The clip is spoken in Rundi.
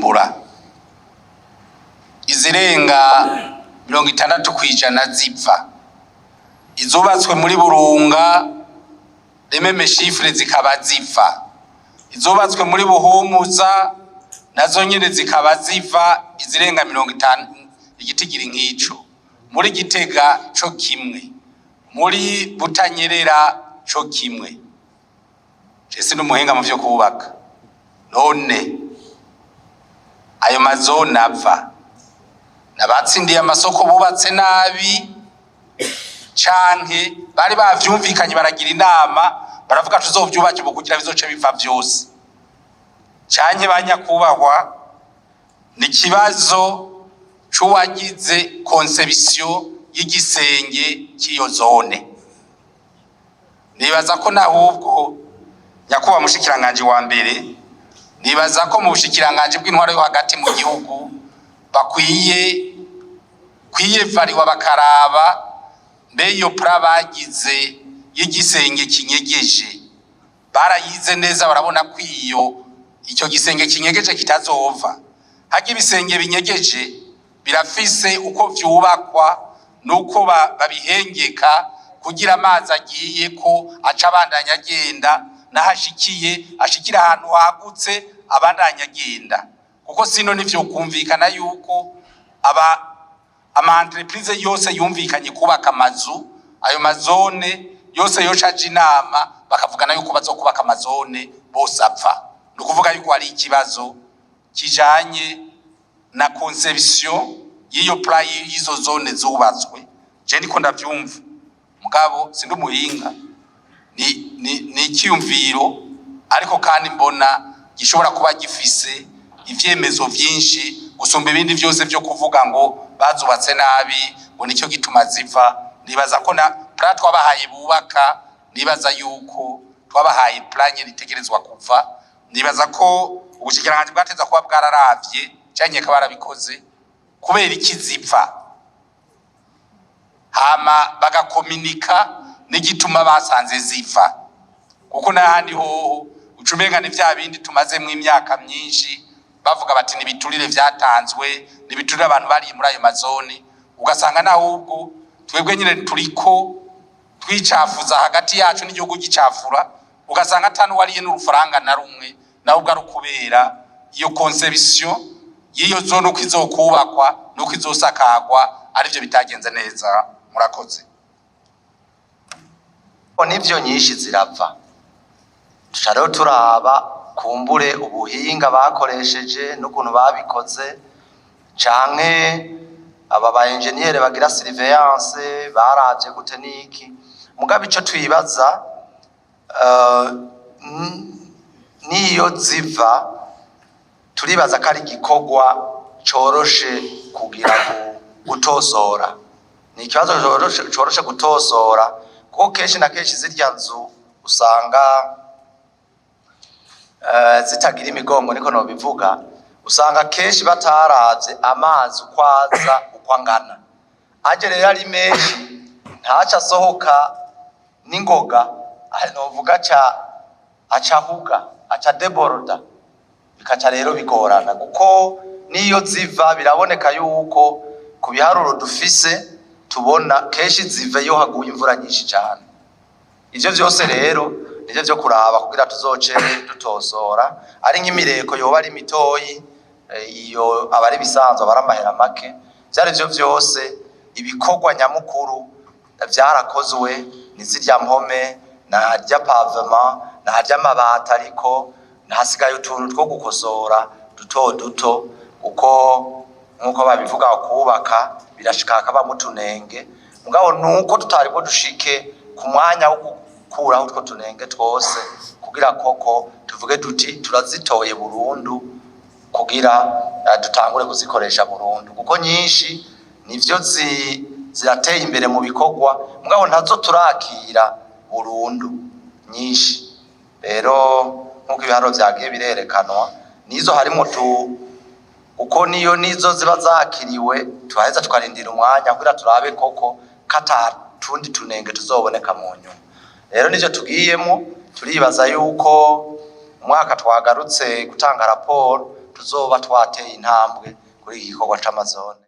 Bujumbura izirenga 60% zipfa, izubatswe muri Burunga les mêmes chiffres zikaba zipfa, izubatswe muri Buhumuza nazo nyene zikaba ziva izirenga 50, igitigiri nk'ico, muri Gitega co kimwe, muri Butanyerera co kimwe. Jese n'umuhinga mu vyo kubaka, none ayo ma zones ava nabatsindiye amasoko bubatse nabi, canke bari bavyumvikanye, baragira inama, baravuga tuzovyubake ubu kugira bizoce biva vyose, canke banyakubahwa, ni ikibazo c'uwagize conception y'igisenge cy'iyo zone? Nibaza ko nahubwo, nyakubahwa mushikiranganje wa mbere, nibaza ko mu bushikiranganje bw'intwaro yo hagati mu gihugu bakwiye kwiyevariwa, bakaraba mbe iyo plan bagize y'igisenge kinyegeje barayize neza, barabona ko iyo icyo gisenge kinyegeje kitazova. Harya ibisenge binyegeje birafise uko vyubakwa nuko babihengeka kugira amazi agiye ko aca abandanya agenda, n'ahashikiye ashikira ahantu hagutse, abandanya agenda, kuko sino nivyo kumvikana yuko aba ama entreprise yose yumvikanye kubaka amazu, ayo ma zones yose yoca aja inama, bakavugana yuko bazokubaka ama zones bose apfa. Ni ukuvuga yuko hari ikibazo kijanye na conception y'iyo plan y'izo zone zubatswe. Je ndiko ndavyumva, mugabo sindi umuhinga, ni icyiyumviro, ariko kandi mbona gishobora kuba gifise ivyemezo vyinshi gusumba ibindi vyose vyo kuvuga ngo bazubatse nabi, ngo nicyo gituma ziva. Nibaza ko na plan twabahaye bubaka, nibaza yuko twabahaye plan nyene itegerezwa kuva. Nibaza ko ubushikiranganji bwateza kuba bwararavye, canke barabikoze, kubera iki zipfa, hama bagakominika n'igituma basanze ziva, kuko n'ahandi hoho uca umenga ni vya bindi tumazemwo imyaka myinshi bavuga bati nibiturire vyatanzwe, nibiturire abantu bariye muri ayo ma zones, ugasanga nahubwo twebwe nyine turiko twicafuza hagati yacu n'igihugu gicafura, ugasanga ata n'uwariye n'urufaranga na rumwe, nawe ubwo ari ukubera iyo conception y'iyo zone, uko izokubakwa n'uko izosakagwa, arivyo bitagenze neza. Murakoze. Nivyo, nyinshi zirava. Tuca rero turaba kumbure ubuhinga bakoresheje n'ukuntu babikoze, canke aba ba engineer bagira surveillance baravye gute niki. Mugabo ico twibaza, niyo ziva, turibaza ko ari igikorwa coroshe kugira gutosora. Ni ikibazo coroshe gutosora, kuko kenshi na kenshi zirya nzu usanga zitagira imigongo, niko nobivuga. Usanga kenshi bataravye amazi uko aza, uko angana. Aje rero ari menshi, ntaca asohoka n'ingoga, novuga aca ahuga, aca déborde, bikaca rero bigorana, kuko niyo ziva biraboneka yuko ku biharuro dufise tubona kenshi ziva iyo haguye imvura nyinshi cane. Ivyo vyose rero nivyo vyo kuraba kugira tuzoce dutosora. Ari nk'imireko yoba ari mitoyi, iyo aba ari bisanzwe, aba ari amahera make. Vyari vyo vyose, ibikorwa nyamukuru vyarakozwe, ni zirya mpome na harya pavement na harya amabati, ariko hasigaye utuntu two gukosora duto duto, kuko nkuko babivuga, kubaka birashika hakabamwo utunenge. Mugabo nuko tutari bwo dushike ku mwanya wo gukuraho utwo tunenge twose kugira koko tuvuge tuti turazitoye burundu, kugira dutangure kuzikoresha burundu, kuko nyinshi nivyo zirateye imbere mu bikorwa, mugabo ntazo turakira burundu nyinshi. Rero nkuko ibiharuro vyagiye birerekanwa, nizo harimwo tu kuko niyo nizo ziba zakiriwe, tuhaheza tukarindira umwanya kugira turabe koko kata tundi tunenge tuzoboneka mu nyuma. Rero nivyo tugiyemo. Turibaza yuko umwaka twagarutse gutanga raporo. tuzoba twateye intambwe kuri iki gikorwa c'amazone.